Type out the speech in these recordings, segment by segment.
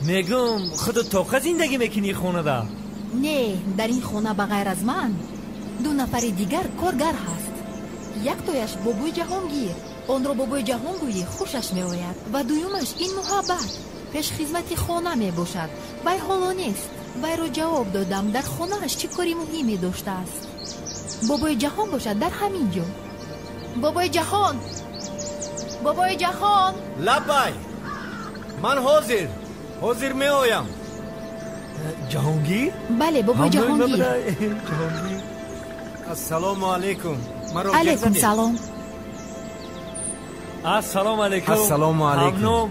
Мегӯм, худат тоқа зиндагӣ мекунӣ хонада? Не, дар ин хона ба ғайр аз ман ду нафари дигар коргар ҳаст. Яктояш бобои Ҷаҳонгир. Онро бобои Ҷаҳон гӯӣ хушаш меояд. Ва дуюмаш ин Муҳаббат, пешхизмати хона мебошад. Вай ҳоло нест. Вайро ҷавоб додам, дар хонааш чӣ кори муҳиме доштааст. Бобои Ҷаҳон бошад дар ҳамин ҷо. Бобои Ҷаҳон! Бобои Ҷаҳон! Лаббай! Ман ҳозир! Ҳозир меоям. Ҷаҳонгир? Бале, бобои Ҷаҳонгир. Ҷаҳонгир. Ассалому алайкум. Маро Алайкум салом. Ассалому алайкум. Ассалому алайкум.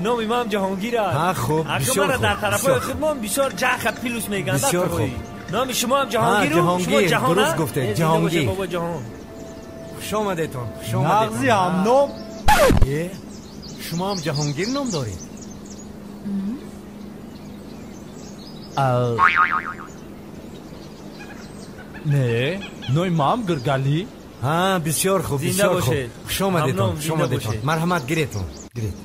Номи ман Ҷаҳонгир аст. Ҳа, хуб, бисёр хуб. Дар тарафҳои худмон бисёр ҷаха плюс мегӯянд. Бисёр хуб. Номи шумо ҳам Ҷаҳонгир? Ҷаҳонгир, дуруст гуфтед, Ҷаҳонгир. Бобо Ҷаҳон. Хуш омадетон, хуш омадетон. Нағзи ҳамном. Э, шумо ҳам Ҷаҳонгир ном доред? Не, номи ман Гиргалӣ. Ҳа, бисёр хуб, бисёр хуб. Хуш омадетон, хуш омадетон. Марҳамат, гиретон, гиред.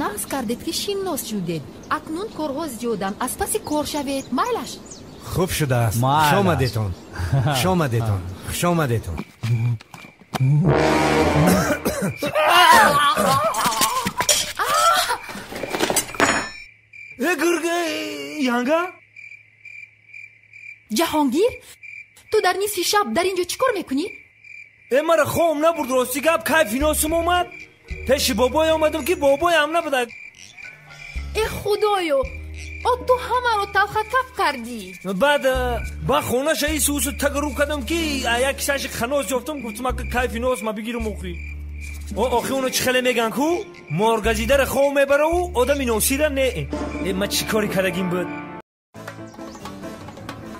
Нағз кардед ки шинос шудед. Акнун корҳо зиёданд, аз паси кор шавед. Майлаш? Хуб шудааст. Хуш омадетон, хуш омадетон, хуш омадетон. Э, гирга, янга? Ҷаҳонгир, ту дар нисфи шаб дар ин ҷо чӣ кор мекунӣ? Э, мара хом набурд, рости гап, кайфи носум омад. Пеши бобой омадам ки бобоям набуда. Э, худоё, о ту ҳамаро талхакаф кардӣ. Баъд ба хонаша исусу тагару кардам ки як кисаши ханос ёфтам, гуфтам ака кайфи нос ма бигирам охи. Охи оно чӣ хеле меган ку? Моргазидара хов мебараву одами носира не. Э, ма чӣ кори кардагим буд?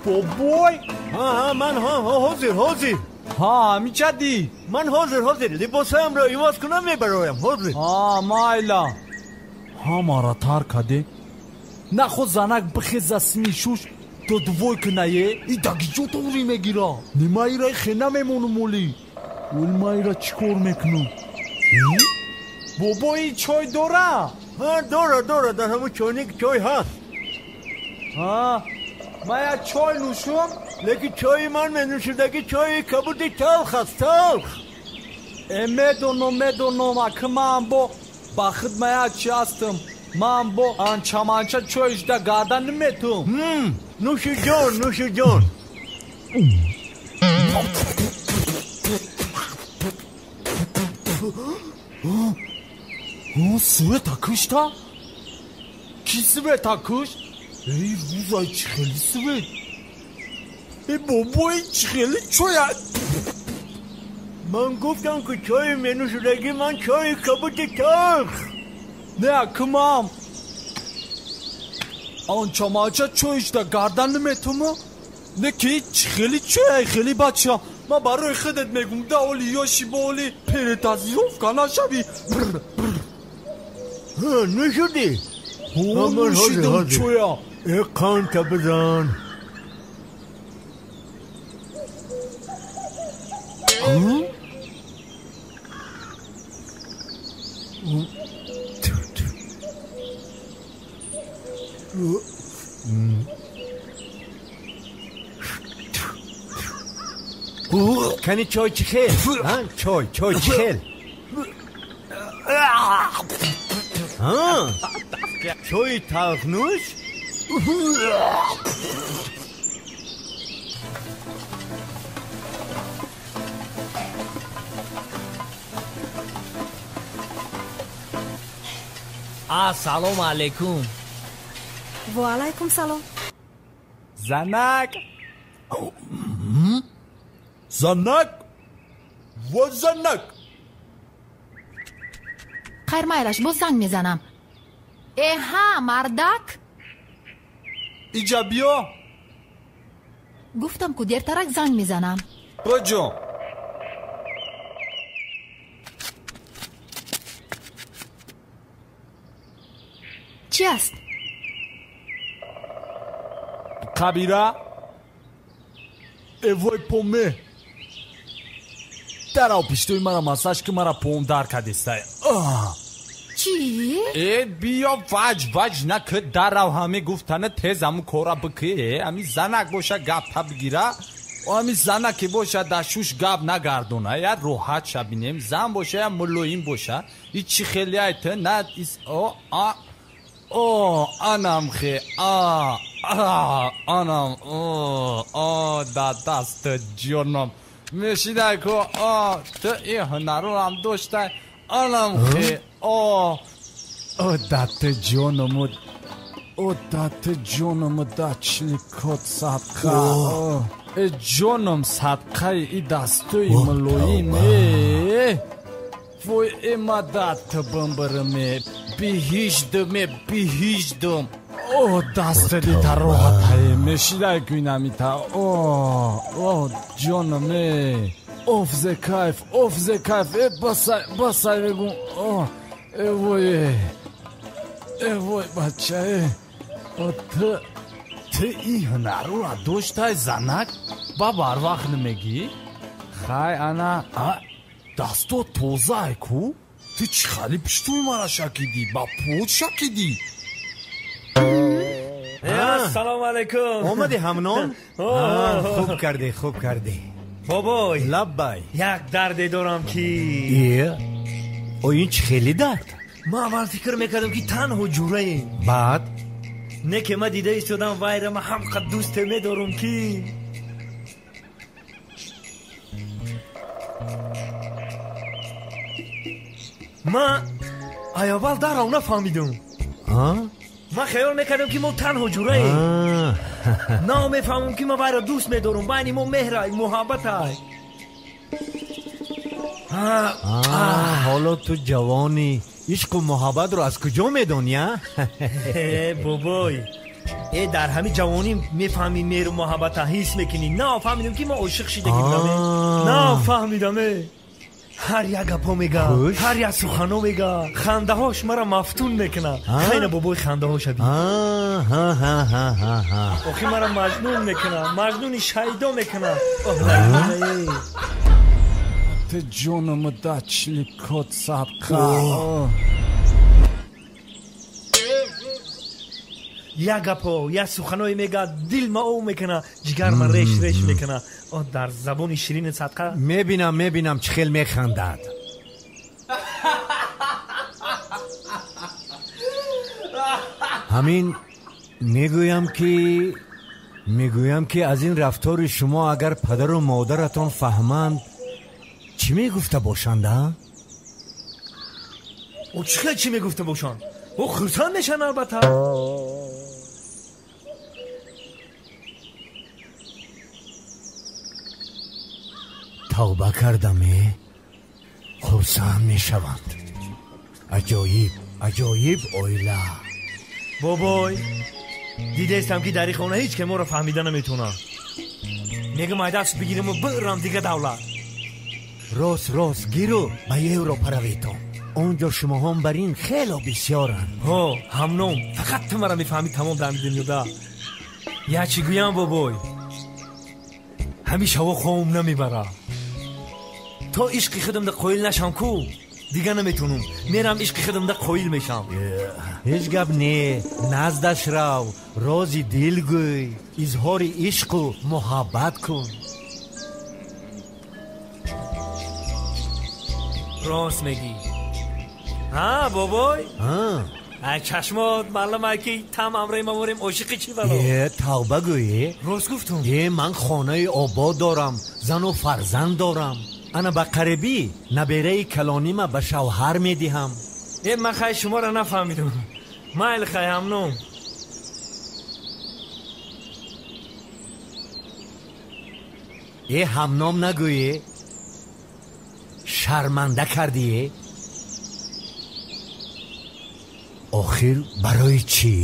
Бобой! Ҳа, ҳа, ман ҳа, ҳозир, ҳозир. Ҳа, мичадӣ? Ман ҳозир, ҳозир. Либосҳоямро иваз кунам мебароям, ҳозир. Ҳа, майла. Ҳамаро тар каде. Нахо занак бихеза сими шуш то дувой кунае, и дагиҷо тоғри мегира. Нимаира хена мемонум оли. Оли маира чӣ кор мекунам? Бобои чой дора? Ҳа, дора, дора, дар ҳамун чойник чой ҳаст. Ҳа, ман як чой нӯшум? Лекин чойи ман менӯшидаги чойи кабуди талх аст, талх. Э, медонам, медонам, аки ман бо ба хидма як чи ҳастам. Ман бо анчаманча чой ишда гардан наметум. Нӯши ҷон, нӯши ҷон. Света кушта? Ки света кушт? Эй, вузай, чӣ хели свет? Э, бобои, чӣ хели чоя? Ман гуфтам ки чойи менӯшидаги ман чойи кабуди талх. Не, акмам. Анчаманча чой ишда гардан наметума? Не ки чӣ хели чоя, хели бача. Ман барои худат мегум, да оли ёши бо оли перетазировка нашави. Ҳа, нӯшидӣ? Ҳо, нӯшидам чоя. Э, қанта бизан. Кани чой чӣ хел? Чой, чой чӣ хел? Чойи талхнӯш? Ассалому алайкум. Ва алайкум салом. Занак! Занак! Во занак! Хайр, майлаш, боз занг мезанам. Э, ҳа, мардак? Иҷа биё. Гуфтам ку дертарак занг мезанам. Боҷо. Чӣ аст? Қабира? Эвой поме. Дарав пиштои мара массаж ки мара пом дар кадестай. Чӣ? Э, биё ваҷ ваҷ наки, дарав ҳами гуфтана тез ҳаму кора бики. Ҳами занак боша гапта бигира, ҳами занаке боша дар шуш гап нагардона, я роҳат ша бинем. Зан боша я мулоим боша. И чӣ хеле ай ту на ис о а о анам хе а анам о о да даст ҷоном мешидай ку о ту ин ҳунарорам доштай анам хе о о дат ҷоном о дат ҷоном да чликот садқа э ҷоном садқаи и дастои мулоим э вой э мадат бамбараме биҳиштдаме биҳиштдам о дастади тароҳатае мешидай ку инамита о о ҷоном э оф зе кайф оф зе кайф э басай басай мегум о э вой э вой бача э о ту ин ҳунарора доштай занак ба барвақт намегӣ хай ана дасто тозае ку ту чӣ хали пуштуи мара шакидӣ ба пот шакидӣ. Ассалому алайкум. Омадӣ ҳамнон? Хуб кардӣ, хуб кардӣ. Бобой. Лаббай. Як дарде дорам ки о ин чӣ хеле дард? Ман аввал фикр мекардам ки танҳо ҷураем. Баъд? Не ки ман дида истодам вайра ман ҳамқад дӯсте медорам ки ман ай аввал дарав нафаҳмидам. Ман хаёл мекардам ки мо танҳо ҷураем. На мефаҳмам ки ман вайро дӯст медорам. Байни мо меҳрай, муҳаббатай. Ҳоло ту ҷавонӣ, ишқу муҳаббатро аз куҷо медонӣ? Э бобой, э дар ҳамин ҷавонӣ мефаҳмӣ меҳру муҳаббата ҳис мекунӣ. На фаҳмидам ки ман ошиқ шидагӣ будам. На фаҳмидам. Ҳар як гапҳо мега, ҳар як суханҳо мега, хандаҳош мара мафтун мекунад. Хайна бобой хандаҳоша би. Охи мара маҷнун мекунад, маҷнуни шайдо мекунад. Ту ҷоном да чликот садқа. Як гапҳо, як суханҳое мега, дил ма ов мекунад, ҷигар ма реш реш мекунад. О дар забони ширини садқа. Мебинам, мебинам чӣ хел механдад. Ҳамин мегӯям ки аз ин рафтори шумо агар падару модаратон фаҳманд чӣ мегуфта бошанд? А о чӣ хел чӣ мегуфта бошанд? О хурсанд мешанд албатта. Тавба кардаме хурсанд мешаванд. Аҷоиб, аҷоиб оила. Бобой, дидаистам ки дар ин хона ҳеҷ ке моро фаҳмида наметавонад. Мегӯм ай даст бигириму бирам дига давлат. Рост рост гиру ба Европа раведон. Он ҷо шумоҳон бар ин хело бисёранд. Ҳо, ҳамном, фақат ту мара мефаҳмӣ тамом дар дунёда. Я чӣ гӯям бобой? Ҳамин шаво хом намебара. То ишқи худамда қоил нашам ку, дига наметавонам. Мерам ишқи худамда қоил мешам. Ҳеҷ гап не, наздаш рав, рози дил гӯй, изҳори ишқу муҳаббат кун. Рост мегӣ. Ҳа бобой? Ай чашмот маълум ай ки там амрои ма ворем ошиқи чӣ бало? Э, тавба гӯӣ? Рост гуфтум. Э, ман хонаи обод дорам, зану фарзанд дорам. Ана ба қарибӣ набераи калонима ба шавҳар медиҳам. Э, ман хай шуморо нафаҳмидам. Майл хай ҳамном. Э, ҳамном нагӯӣ? Шарманда кардӣ? Охир барои чӣ?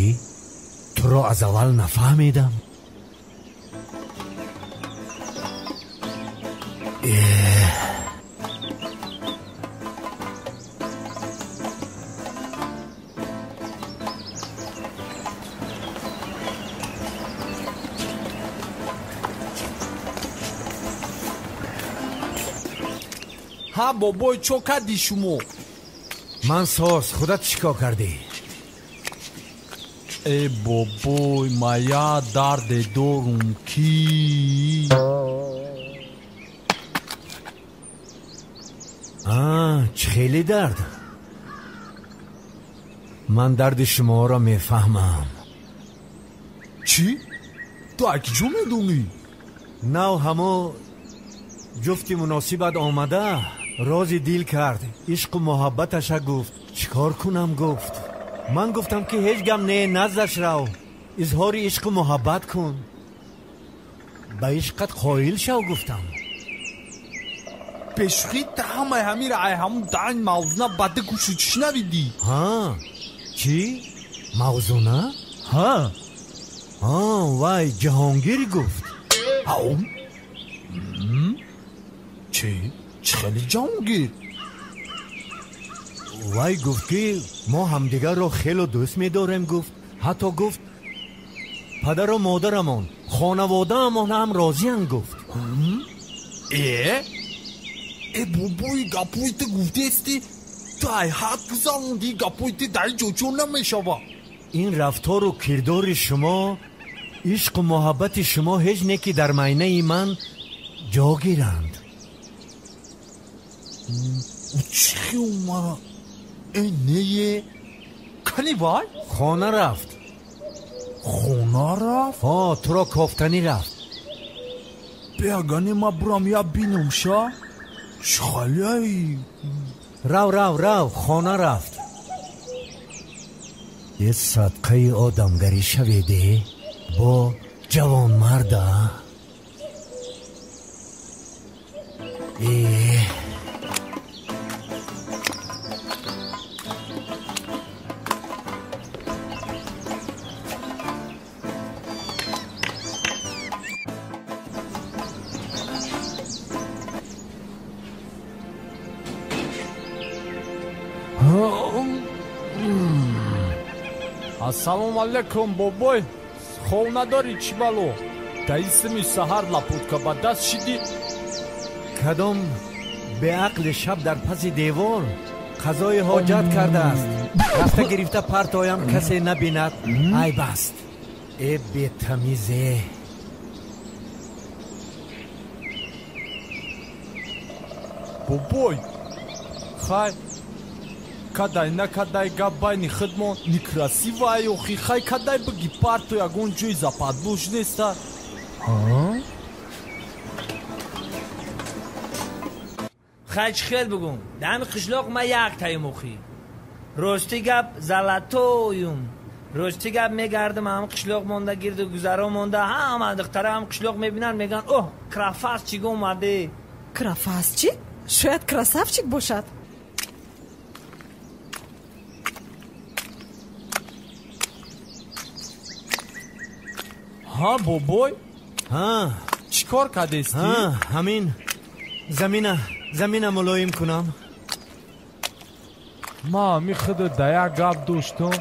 Туро аз аввал нафаҳмидам. Ҳа бобой, чо кардӣ шумо? Ман соз, худат чӣ кор кардӣ? Э бобой, мая дарде дорум ки. Чӣ хеле дард? Ман дарди шуморо мефаҳмам. Чӣ? Ту акиҷо медонӣ? Нав ҳамо ҷуфти муносибат омада, рози дил кард, ишқу муҳаббаташа гуфт. Чӣ кор кунам гуфт. Ман гуфтам ки ҳеҷ гам не, наздаш рав, изҳори ишқу муҳаббат кун. Ба ишқат қоил шав гуфтам. Пешухӣ та ҳамаи ҳамира ай ҳамун даъни мавзуна ба ду гӯшу чӣ шунавидӣ? Ҳа, чӣ? Мавзуна? Ҳа. Вай Ҷаҳонгир гуфт. Ау? Чӣ? Чӣ хеле Ҷаҳонгир? Вай гуфт ки мо ҳамдигарро хело дӯст медорем гуфт. Ҳатто гуфт падару модарамон, хонаводаамон ҳам розиянд гуфт. Э? Э бобои, гапои ту гуфтести, ту ай ҳад гузаронди, гапои ту дар ин ҷо ҷо намешава. Ин рафтору кирдори шумо, ишқу муҳаббати шумо ҳеҷ не ки дар майнаи ман ҷо гиранд. Чӣ хел мара? Э нее? Кани вай? Хона рафт. Хона рафт? Ҳо, туро кофтанӣ рафт. Беагане ма бурам я бинам ша? Чӣ халияи? Рав, рав, рав, хона рафт. Е садқаи одамгарӣ шаведе бо ҷавонмарда. Э Ассалому алайкум бобой, хов надорӣ чӣ бало? Дар исми саҳар лапутка ба даст шидӣ? Кадом беақли шаб дар паси девор қазои ҳоҷат кардааст. Рафта гирифта партоям касе набинад, айб аст. Э бетамизе. Бобой, хай кадай накадай гап байни худмон некрасиво ай охи, хай кадай биги парто ягон ҷои западлуш неста. Хай чӣ хел бигум, дар ҳами қишлоқ ма як таим охи. Рости гап золотоюм. Рости гап мегардам ҳам қишлоқ монда, гирду гузаро монда, ҳама духтара ҳам қишлоқ мебинанд, мегӯянд оҳ, крафасчик омаде. Крафасчик? Шояд красавчик бошад. Ҳа бобой? Ҳа. Чӣ кор кардести? Ҳа, ҳамин замина мулоим кунам. Ман ҳами худа да як гап доштам,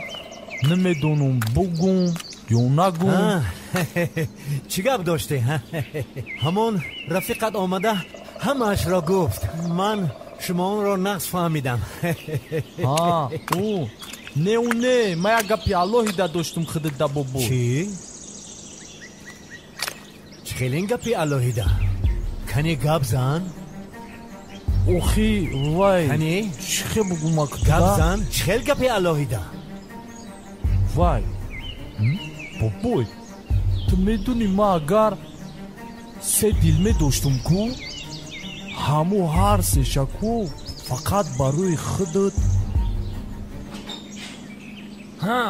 намедонам бугум ё нагум. Чӣ гап доштӣ? Ҳамон рафиқат омада ҳамаашро гуфт. Ман шумоонро нақс фаҳмидам. Ҳа, ӯ не, ӯ не, ман як гапи алоҳида доштам худа да бобой. Чӣ? Хеле гапи алоҳида. Кани гап зан? Охи вай. Кани? Чӣ хел бугум ак? Гап зан, чӣ хел гапи алоҳида? Вай. Бобой, ту медонӣ ман агар се дил медоштум ку, ҳаму ҳар сеша ку фақат барои худат. Ҳа.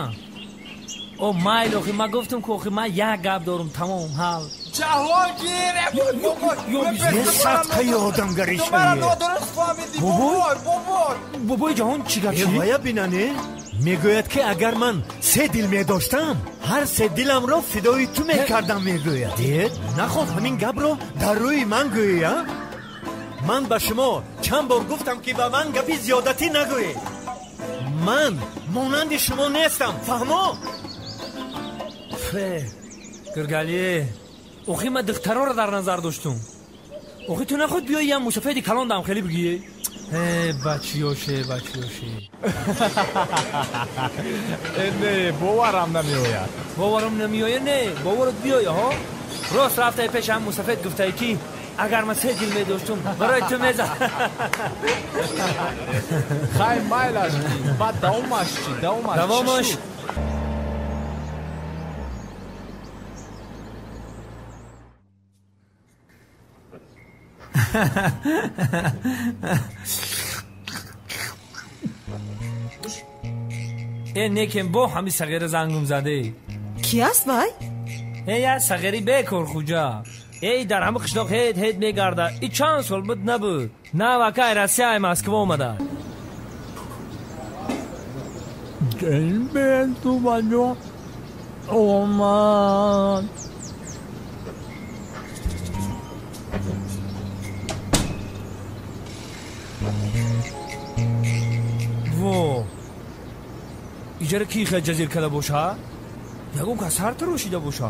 О майл охи, ман гуфтам ку охи ман як гап дорум, тамом ҳал. Ҷаҳонгир, садқаи одамгарӣ шавӣ. Нодуруст фаҳмидӣ бобой, бобой. Бобои ҷаҳон чӣ гап шид? Вая бинане, мегӯяд ки агар ман се дил медоштам, ҳар се диламро фидои ту мекардам мегӯяд. Дед, нахоҳ ҳамин гапро дар рӯи ман гӯӣ, а? Ман ба шумо чанд бор гуфтам ки ба ман гапи зиёдатӣ нагӯед. Ман монанди шумо нестам, фаҳмо? Фе, Гиргалӣ, охи ман духтароро дар назар доштум. Охи ту нахоҳ биёи ям мусофири калон дам хеле бигӯӣ. Бачиёше, бачиёше. Не, боварам намеояд. Боварам намеояд, не, боварат биёя, ҳо? Рост рафтаи пеш ҳам мусафед гуфтаи ки агар ман се дил медоштум, барои ту мезад. Хай майлаш ки, баъд давомаш чӣ? Давомаш чӣ? Давомаш э некем бо ҳами сағира зангум заде. Ки аст вай? Э я сағири бекор хуҷа. Эй дар ҳама қишлоқ ҳед ҳед мегарда. И чанд сол буд набуд. Нав акай Россияи Москва омада. Омад. Во. Иҷара ки хел ҷазир карда боша? Ягон кас сар тарошида боша?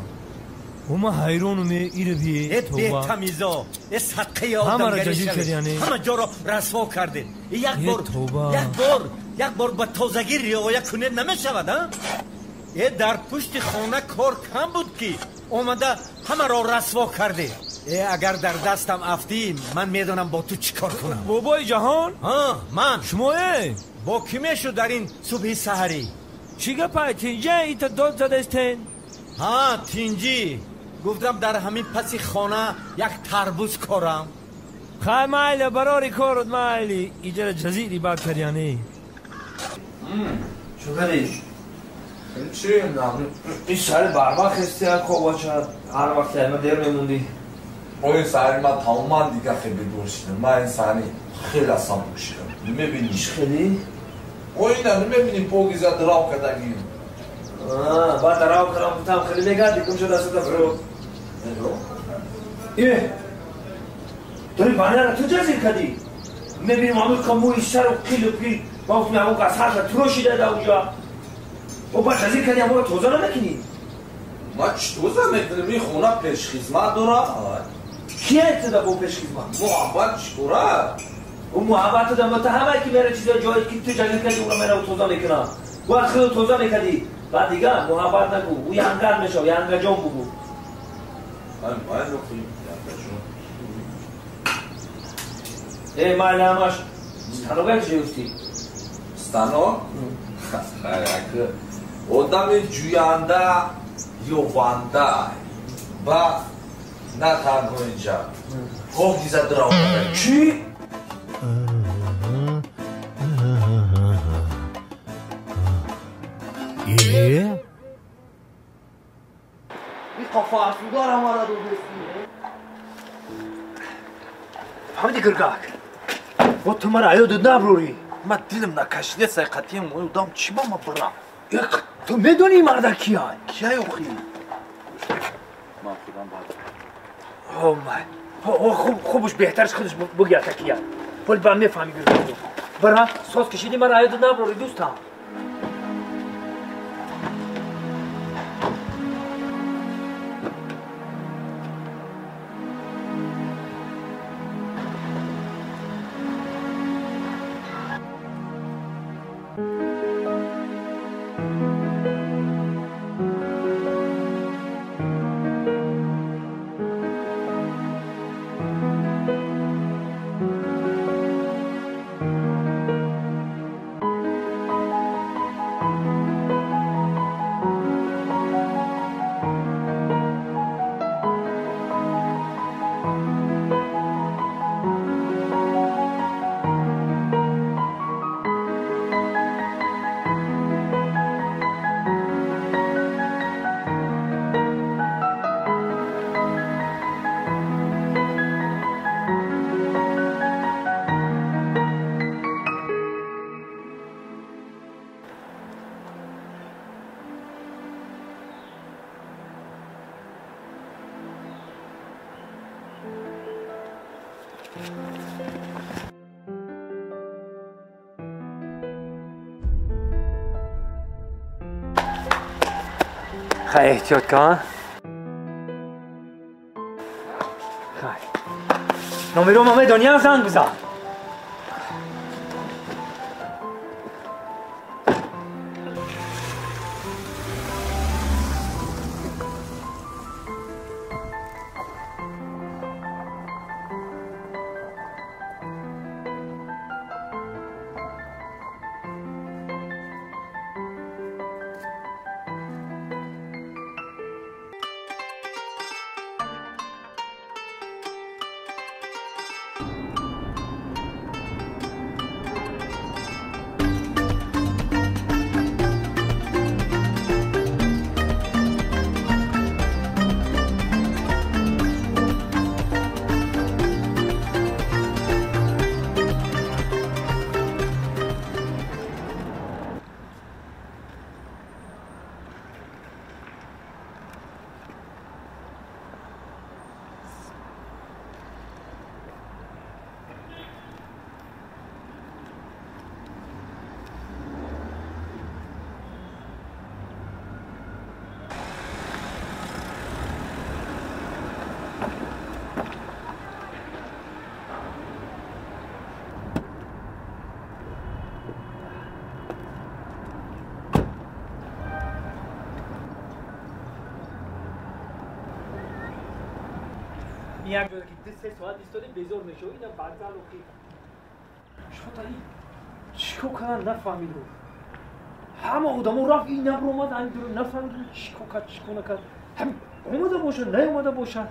Ома ҳайронум ира бие. Э бетамизо, э садқаи Ҳамаро одамгарӣ ҷазир шавед. кардӣ, яъне? Ҳама ҷоро расво кардед. Як Э, бор, тавба. як бор, як бор ба тозагӣ риоя кунед намешавад, а? Э дар пушти хона кор кам буд ки омада ҳамаро расво кардед. Э агар дар дастам афтӣ, ман медонам бо ту чӣ кор кунам. Бобои ҷаҳон? Ҳа, ман. Шумое? Бо кӣ мешуд дар ин субҳи саҳарӣ? Чӣ гапай? Тинҷа ита дод задастен? Ҳа, тинҷӣ. Гуфтам дар ҳамин паси хона як тарбуз корам. Хай майли, барори корот майли. Иҷара ҷазири бад кард яъне. Чӣ кардӣ? Чӣ? Ин сари барвақт хести хобача. Ҳар вақт ама дер мемондӣ. О ин саҳари ман тамоман дига хел бедор шидам. Ман ин саҳари хеле сабук шидам. Намебинӣ? Чӣ хелӣ? О ина намебинӣ погиза драв кардагӣ. Баъд дарав кардам гуфтам хеле мегардӣ гум шуда дастата бро. Э! Дори банара ту ҷазир кардӣ? Мебинем ҳамин мӯи сару қилу пил. Ман гуфтам ҳамон кас сарша турошида да уҷа. О баъд ҷазир кардӣ ҳамонро тоза намекунӣ? Ман чӣ тоза мекунам? Ин хона пешхизмат дорад. Кие туда бо пешхизмат? Муҳаббат чӣ дорад? Ӯ муҳаббат туда муттаҳамае ки мера чизо ҷое ки ту ҷазир кардӣ уро мера тоза мекунам. Бояд худо тоза мекардӣ. Баъд дига муҳаббат нагӯ. Ӯ янгар мешав, янгаҷон бугӯ. Ман майли охи, янгаҷон. Э майли ҳамаш станок як ҷой уфтӣ? Станок? Хайр, одами ҷӯянда ёванда ба на танҳо инҷа. Погиза драв кардагӣ. Чӣ? Э? Ин қафасудор ҳамаро додестӣ. Фаҳмиди гиргак? Бо ту мара аёдат наброрӣ. Ман дилам накашида сайқатиям одам чӣ ба ма бирам? Ту медонӣ марда кияй? Кияй охи? Ман худам бад. О май. Хубуш беҳтарш худаш бугята кияй. Вале ба мефаҳми гиргак. Бира, соз кашиди мара аёдат наброрӣ дӯстам. Хай эҳтиёт кун. Хай. Номеро ма медонӣ, занг бизан. Як ҷода ки 2-3 соат истодем безор мешавӣ, ина вокзал охи. Шота ин чикор кардан нафаҳмидум. Ҳама одамо рафт, ин набромад, ин дур нафаҳмидум чикор кард, чикор накард. Ҳам омада бошад, наомада бошад.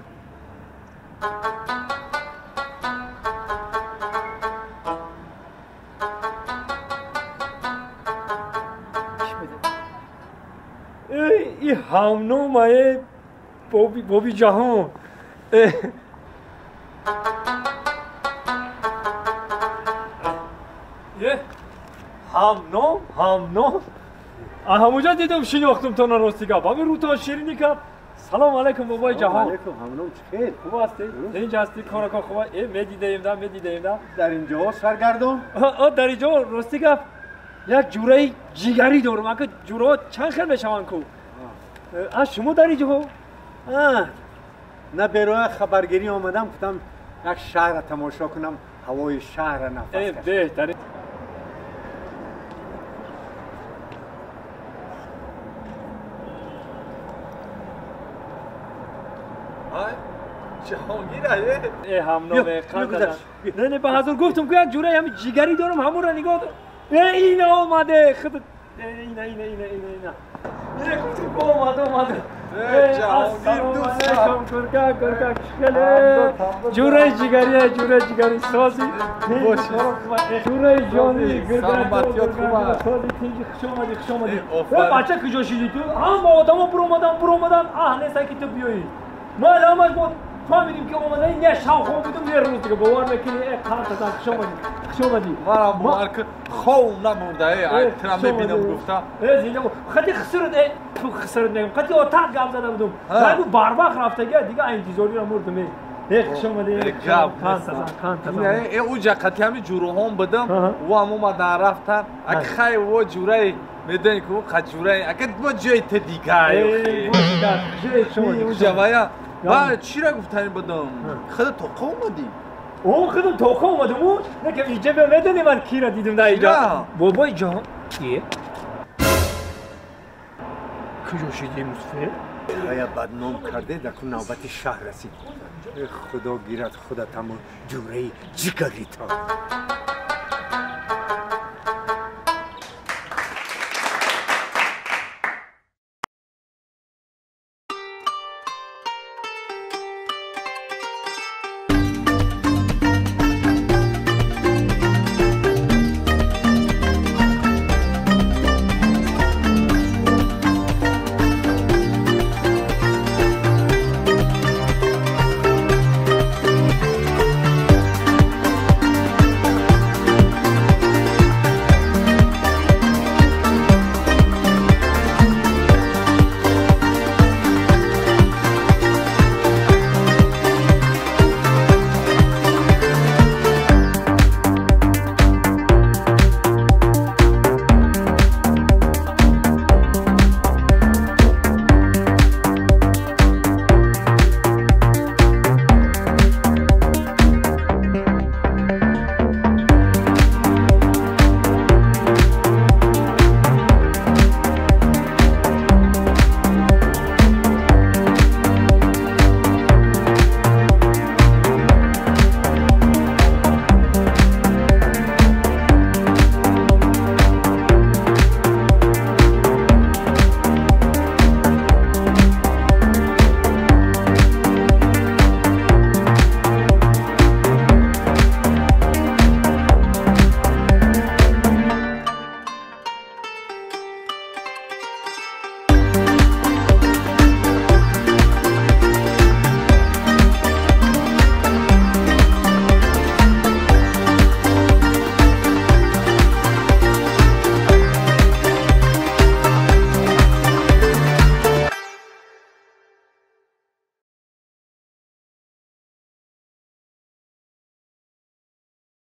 Эй, и ҳамномае Боби Ҷаҳон. Ҳамном, ҳамном. Ҳамуҷа дидам шинохтум тона рости гап. Ҳамин рӯтон ширинӣ кард. Салом алайкум бобои Ҷаҳон. Алайкум ҳамном, чӣ хел? Хуб ҳастӣ? Инҷа ҳастӣ, корако хуб. Медидаем да, медидаем да. Дар инҷо саргардон? Дар инҷо рости гап як ҷураи ҷигарӣ дорам. Ака ҷураҳо чанд хел мешаванд ку? Аз шумо дар инҷо? На бероя хабаргирӣ омадам, гуфтам як шаҳрро тамошо кунам, ҳавои шаҳрро нафас кашам. Беҳтарин. Ҷаҳонгир ае? Ҳамноме қанд. Не, не, ба ҳазор гуфтам ку як ҷураи ҳами ҷигарӣ дорам, ҳамонро нигоҳ дор. Ина омаде, худ ина ина ина ина ина. Ина гуфтам ку омада омада. Ҷаҳонгир дӯстам. Курка, курка, хеле. Ҷураи ҷигарӣ, ҷураи ҷигарӣ сози. Ҷураи ҷонӣ, саломатият хуб аст. Сози тинҷи, хуш омадӣ, хуш омадӣ. Бача куҷо шидӣ ту? Ҳама одамо буромадан, буромадан, аҳ неста ки ту биёӣ. Мо ҳамаш мо фаҳмидим ки омадаи не шав хоб будум, не рӯз дига бовар мекунӣ, қартатан хуш омадӣ, хуш омадӣ. Манам бовар кун, хов намурда, тира мебинам гуфта. Зинда бо. Хати хисрат, хисрат мегам, хати отақ гап зада будум. Нагу барвақт рафтага, дига интизориро мурдум. Хуш омадӣ. Гап. Қантазан. Уҷа қати ҳами ҷураҳом будам, ӯ ҳам омадан рафтан. Ак хай во ҷураи медонӣ ку қа ҷураи, ака бо ҷои те дига. Уҷа вая Ба чира гуфтани будам? Худа тоқа омадӣ? О, худам тоқа омадам. О, не ки иҷа биё медонӣ ман кира дидам дар иҷа. Бобои ҷаҳон. Кие? Куҷо шидӣ Мустафо? Ая бадном карде, дар ку навбати шаҳр расид. Худо гирад худатаму ҷураи ҷигаритон.